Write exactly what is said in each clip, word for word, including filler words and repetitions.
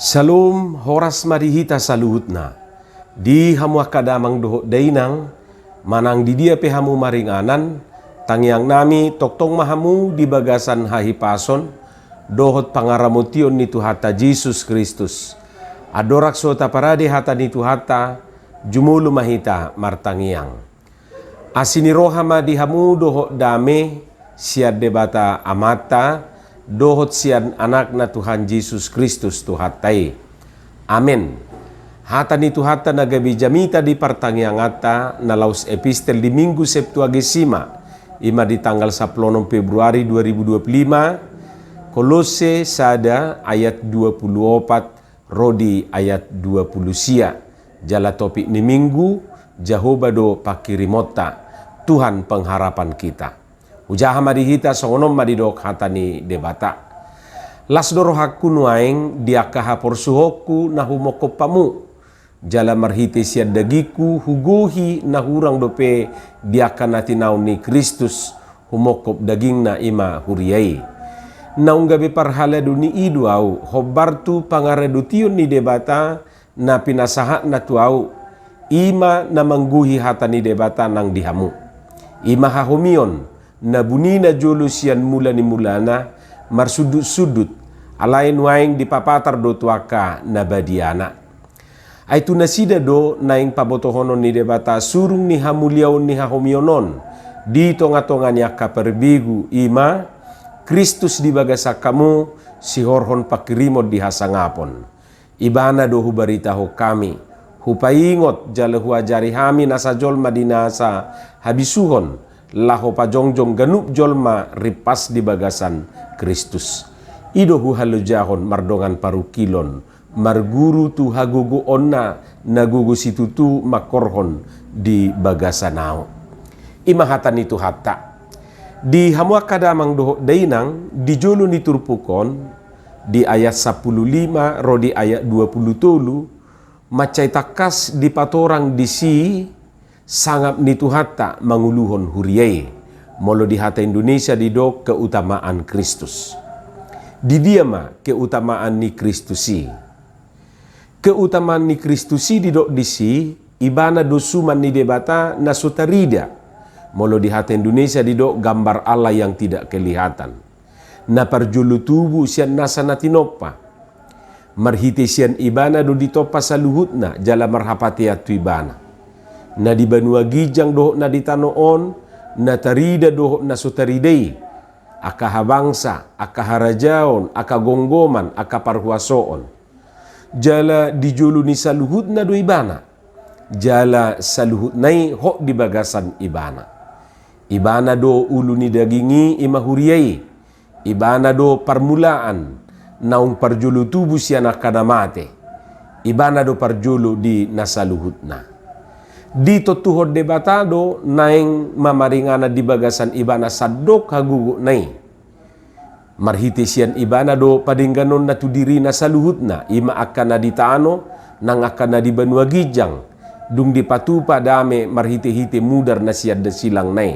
Salom, horas ma di hita saluhutna. Di hamu angka damang dohot dainang, manang di dia pe hamu maringanan, tangiang nami tongtong ma hamu di bagasan hahipason dohot pangaramotion ni Tuhanta Jesus Kristus. Andorang so taparade hata ni Tuhanta, jumolo ma hita martangiang. Asi ni roha ma di hamu dohot dame sian Debata Amanta dohot sian Anakna Tuhan Jesus Kristus Tuhanta i. Amen. Hata ni Tuhanta na gabe jamita di partangianganta na laos epistel di Minggu Septuagesima, i ma di tanggal sampulu onom Februari dua ribu dua puluh lima, Kolosse sada ayat dua puluh opat ro di ayat dua puluh sia, jala topik ni Minggu, Jahowa do pangkirimonta, Tuhan pengharapan kita. Hujaha ma di hita, songon on ma didok hata ni Debata. Las do rohangku nuaeng di angka haporsuhonku na humongkop hamu, jala marhite sian dagingku hugohi na hurang dope di angka na tinaon ni Kristus humongkop dagingna, i ma huria i. Naung gabe parhalado ni i do ahu, hombar tu pangaradotion ni Debata na pinasahatna tu ahu, i ma na manggohi hata ni Debata nang di hamu. I ma hahomion, na bunina jolo sian mula ni mulana, marsundutsundut, alai nuaeng dipapatar do tu angka na badiana. Ai tu nasida do naeng pabotohonon ni Debata surung ni hamuliaon ni hahomion on di tongatonga ni angka parbegu, i ma Kristus di bagasan hamu, sihorhon pangkirimon di hasangapon. Ibana do hubaritahon hami, hupaingot jala huajari hami nasa jolma di nasa habisuhon, laho pajongjong ganup jolma rimpas di bagasan Kristus. I do huhalojahon mardongan parungkilon, marguru tu hagogoonna na gogo situtu mangkorhon di bagasan ahu. I ma hata ni Tuhanta. Di hamu angka damang dohot dainang, di jolo ni turpuk on, di ayat sampulu lima ro di ayat dua puluh tolu, mansai tangkas dipatorang disi sangap ni Tuhanta manguluhon huria i. Molo di hata Indonesia didok keutamaan Kristus. Di dia ma keutamaan ni Kristus i? Keutamaan ni Kristus i didok disi, ibana do suman ni Debata na so tarida. Molo di hata Indonesia didok gambar Allah yang tidak kelihatan. Na parjolo tubu sian nasa na tinompa. Marhite sian ibana do ditompa saluhutna jala marhapatean tu ibana. Na di banua ginjang dohot na di tano on, na tarida dohot na so tarida i, angka habangsa, angka harajaon, angka gomgoman, angka parhuasoon. Jala di jolo ni saluhutna do ibana. Jala saluhutna i hot di bagasan ibana. Ibana do ulu ni daging i, i ma huria i. Ibana do parmulaan, naung parjolo tubu sian angka na mate. Ibana do parjolo di na saluhutna. Ditontuhon Debata do naeng mamaringanan di bagasan ibana sandok hagogotna i. Marhite sian ibana do padengganonna tu dirina saluhutna, i ma angka na di tano, nang angka na di banua ginjang, dung dipatupa dame marhitehite mudar na sian silangna i.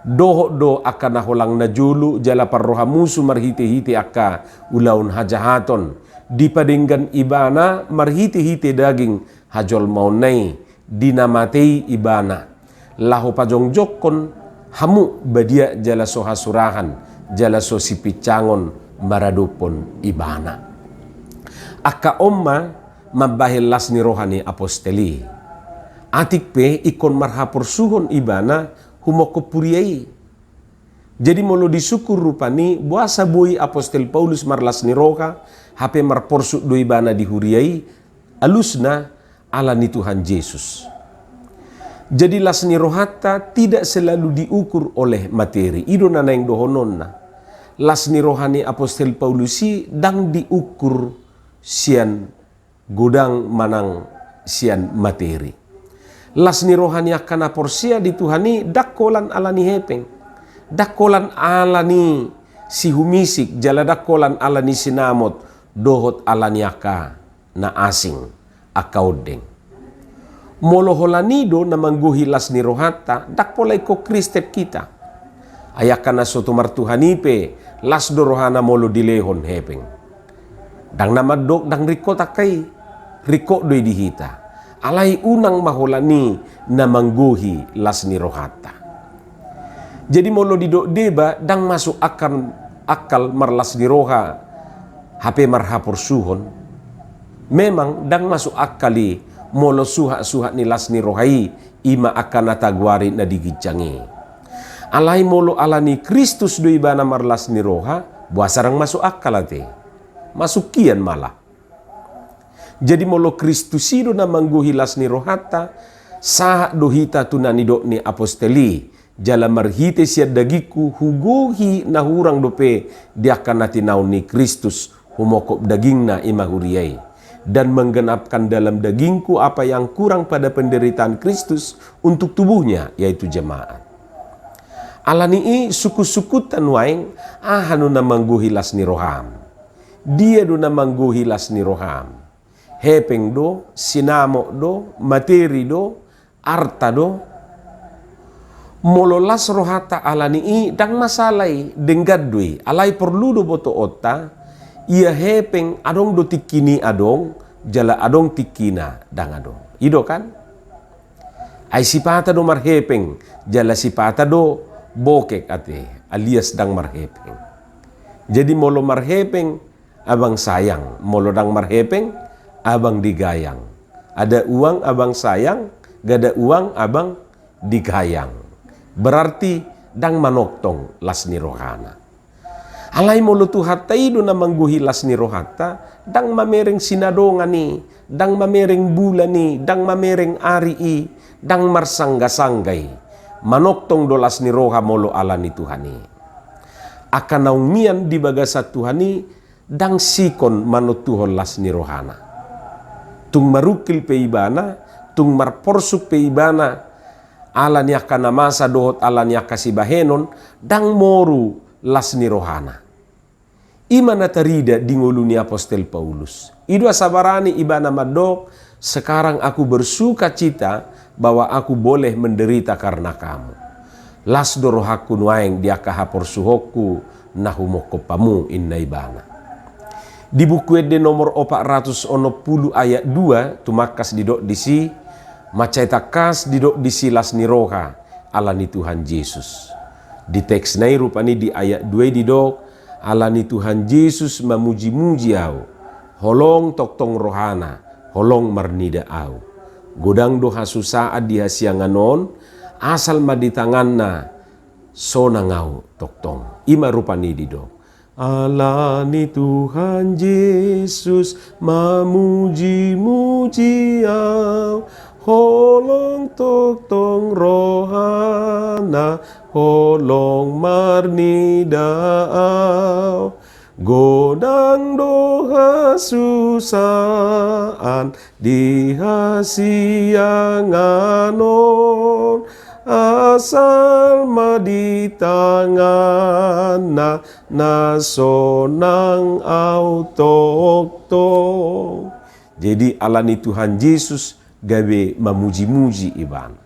Dohot do angka na holang na jolo jala parrohamusu marhitehite angka ulaon hajahaton, dipadenggan ibana marhitehite daging hajolmaonna i, di na mate i ibana, laho pajongjongkon hamu badia jala so hasurahan, jala so sipincangon maradophon ibana. Angka on ma mambahen las ni roha ni apostel i. Atik pe ingkon marhaporsuhon ibana humongkop huria i. Jadi molo disungkun rupani, boasa boi apostel Paulus marlas ni roha, hape marporsuk do ibana di huria i, alusna ala ni Tuhan Jesus. Jadi las ni rohanta tidak selalu diukur oleh materi. I do na naeng dohononna. Las ni roha ni apostel Paulus i ndang diukur sian godang manang sian materi. Las ni roha ni angka na porsea di Tuhan i ndang holan ala ni hepeng, ndang holan ala ni sihumisik, jala ndang holan ala ni sinamot, dohot ala ni angka na asing, angka ondeng. Molo holan i do na manggohi las ni rohanta, ndang pola ingkon Kristen hita. Ai angka na so tumar Tuhan i pe, las do rohana molo dilehon hepeng. Ndang na mandok ndang ringkot angka i, ringkot do i di hita. Alai unang ma holan i na manggohi las ni rohanta. Jadi molo didok deba ndang masuk akal, akal marlas ni roha hape marhaporsuhon. Memang ndang masuk akal i molo suhat-suhat ni las ni roha i, i ma angka na tagoari na di ginjang i. Alai molo ala ni Kristus do ibana marlas ni roha, boasa ndang masuk akal ate? Masuk hian malah. Jadi molo Kristus i do na manggohi las ni rohanta, sahat do hita tu na nidok ni apostel i, jala marhite sian dagingku hugohi na hurang dope di angka na tinaon ni Kristus, humongkop dagingna i ma huria i, dan menggenapkan dalam dagingku apa yang kurang pada penderitaan Kristus untuk tubuhnya, yaitu jemaat. Ala ni i sungkun-sungkunta nuaeng, aha do na manggohi las ni roham? Dia do na manggohi las ni roham? Hepeng do, sinamot do, materi do, arta do? Molo las rohanta ala ni i ndang masalah i, denggan do i, alai porlu do botoonta, ia hepeng adong do tingki ni adong, jala adong tingkina ndang adong. I do kan? Ai sipata do marhepeng, jala sipata do bokek ate, alias ndang marhepeng. Jadi molo marhepeng, abang sayang, molo ndang marhepeng, abang digayang. Ada uang abang sayang, gak ada uang abang digayang. Berarti ndang manongtong las ni rohana. Alai molo Tuhanta i do na manggohi las ni rohanta, ndang mamereng sinadongan i, ndang mamereng bulan i, ndang mamereng ari i, ndang marsangga-sangga i. Manongtong do las ni roha molo ala ni Tuhan i. Angka naung mian di bagasan Tuhan i, ndang sikon manontuhon las ni rohana. Tung marungkil pe ibana, tung marporsuk pe ibana, ala ni angka na masa dohot ala ni angka sibahenon, ndang moru las ni rohana. I ma na tarida di ngolu ni apostel Paulus. I do asa barani ibana mandok, sekarang aku bersukacita bahwa aku boleh menderita karena kamu. Las do rohangku nuaeng di angka haporsuhonku na humongkop hamu, inna ibana. Di Buku Ende nomor opat ratus onom pulu ayat dua, tumangkas didok disi, mansai tangkas didok disi las ni roha ala ni Tuhan Jesus. Di teksna i rupani di ayat dua i didok, ala ni Tuhan Jesus mamuji-muji au, holong tongtong rohana, holong marnida au. Godang do hasusaan di hasiangan on, asal ma di tanganna sonang au tongtong. I ma rupani didok. Ala ni Tuhan Jesus mamuji-muji au, holong tongtong rohana, holong marnida au. Godang do hasusaan di hasiangan on, asal ma di tanganna na sonang au tongtong. Jadi ala ni Tuhan Jesus gabe mamuji-muji ibana.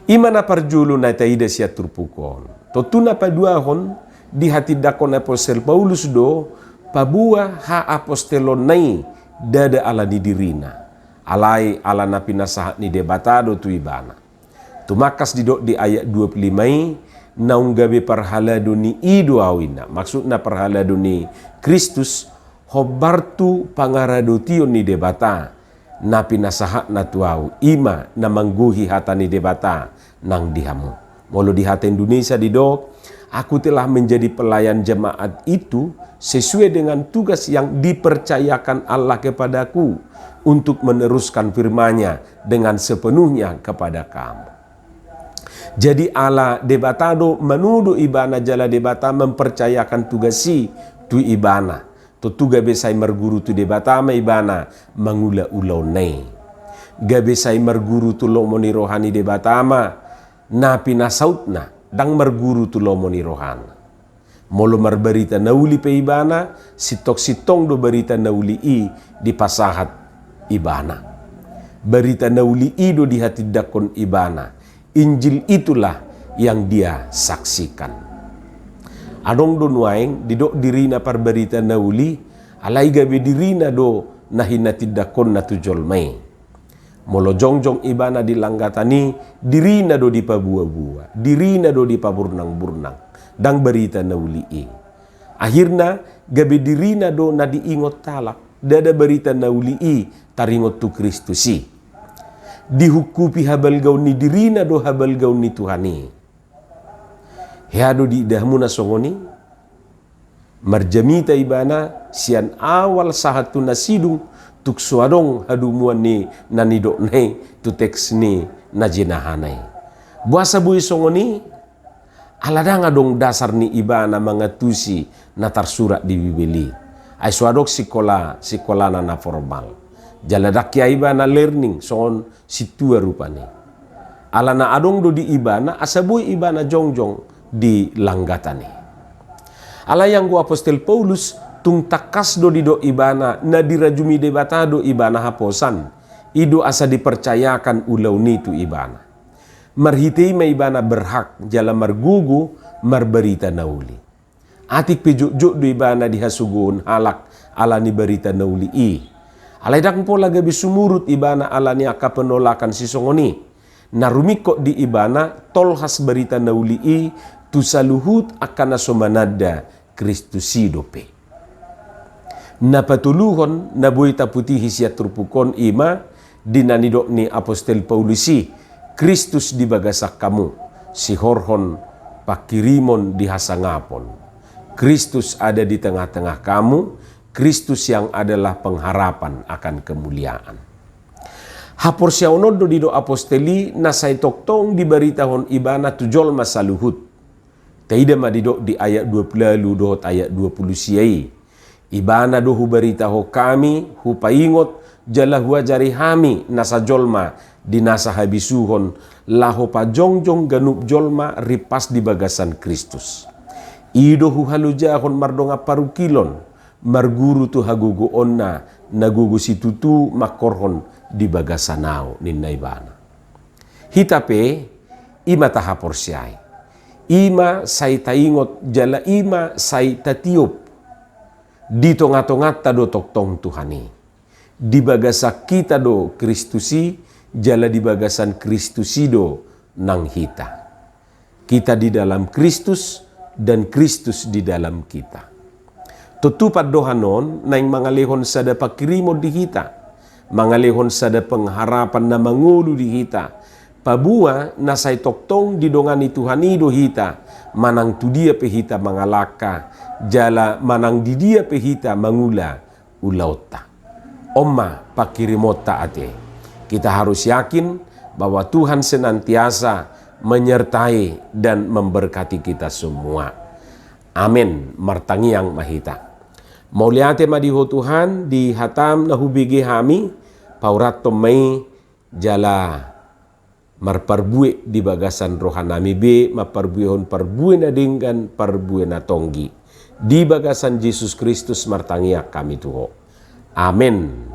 I ma na parjolo na taida sian turpuk on. Tontu na paduahon, dihatindangkon apostel Paulus do paboa haapostolonna i ndada ala ni dirina. Alai ala na pinasahat ni Debata do tu ibana. Tumangkas didok di ayat dua pulu lima i, naung gabe parhalado ni i do au inna. Maksudna parhalado ni Kristus, hombar tu pangaradotion ni Debata na pinasahatna tu au, i ma na manggohi hata ni Debata nang di hamu. Molo di hata Indonesia didok, aku telah menjadi pelayan jemaat itu sesuai dengan tugas yang dipercayakan Allah kepadaku untuk meneruskan firman-Nya dengan sepenuhnya kepada kamu. Jadi ala Debata do manudu ibana jala Debata mempercayakan tugas i tu ibana. Tontu gabe sai marguru tu Debata ma ibana mangula ulaonna i. Gabe sai marguru tu lomo ni roha ni Debata ma na pinasautna, ndang marguru tu lomo ni rohana. Molo marbarita na uli pe ibana, sintong-sintong do barita na uli i dipasahat ibana. Barita na uli i do dihatindangkon ibana. Injil itulah yang dia saksikan. Adong do nuaeng didok dirina parbarita na uli, Alai gabe dirina do na hinatindangkonna tu jolma i. Molo jongjong ibana di langgatan i, dirina do dipabuabua, dirina do dipaburnangburnang, ndang barita na uli i. Akhirna, gabe dirina do na diingot halak, ndada barita na uli i taringot tu Kristus i. Dihungkupi habalgaon ni dirina do habalgaon ni Tuhan i. Hea do diida hamu na songon i? Marjamita ibana sian awal sahat tu na sidung, tung so adong hadomuan ni na nidokna i tu teks ni na jinahana i. Boasa boi songon i? Ala ndang adong dasar ni ibana mangantusi na tarsurat di Bibel i. Ai so adong sikola, sikolana na formal. Jala ndang hea ibana learning songon sintua rupani. Alana adong do di ibana asa boi ibana jongjong di langgatan i. Alai anggo apostel Paulus, tung tangkas do didok ibana na dirajumi Debata do ibana haposan. I do asa dipercayakan ulaon i tu ibana. Marhite i ma ibana berhak jala margogo marbarita na uli. Atik pe jotjot do ibana dihasogohon halak ala ni barita na uli i. Alai ndang pola gabe sumurut ibana ala ni angka penolakan sisongon i. Na rumingkot di ibana tolhas barita na uli i tu saluhut angka na so mananda Kristus i dope. Na patoluhon na boi taputihi sian turpuk on i ma di na nidok ni apostel Paulus i, Kristus di bagasan hamu, sihorhon pangkirimon di hasangapon. Kristus ada di tengah-tengah kamu, Kristus yang adalah pengharapan akan kemuliaan. Haporseaon on do didok apostel i na sai tongtong dibaritahon ibana tu jolma saluhut. Taida ma didok di ayat dua pulu ualu dohot ayat dua pulu sia i. Ibana do hubaritahon hami, hupaingot, jala huajari hami nasa jolma di nasa habisuhon, laho pajongjong ganup jolma rimpas di bagasan Kristus. I do huhalojahon mardongan parungkilon, marguru tu hagogoonna, na gogo situtu mangkorhon di bagasan ahu, ninna ibana. Hita pe, i ma tahaporseai. I ma sai taingot jala i ma sai tatiop di tongatonganta do tongtong Tuhan i. Di bagasan hita do Kristus i, jala di bagasan Kristus i do nang hita. Kita di dalam Kristus dan Kristus di dalam kita. Tontu pandohan on naeng mangalehon sada pangkirimon di hita, mangalehon sada pengharapan na mangolu di hita, paboa na sai tongtong didongani Tuhan i do hita, manang tu dia pe hita mangalangka, jala manang di dia pe hita mangula ulaonta. On ma pangkirimonta ate. Kita harus yakin bahwa Tuhan senantiasa menyertai dan memberkati kita semua. Amen. Martangiang ma hita. Mauliate ma di Ho Tuhan, di hataM na hubege hami, paurathon ma i jala marparbue di bagasan rohanami be, mamparbuehon parbue na denggan, parbue na tonggi. Di bagasan Jesus Kristus martangiang hami tu Ho. Amen.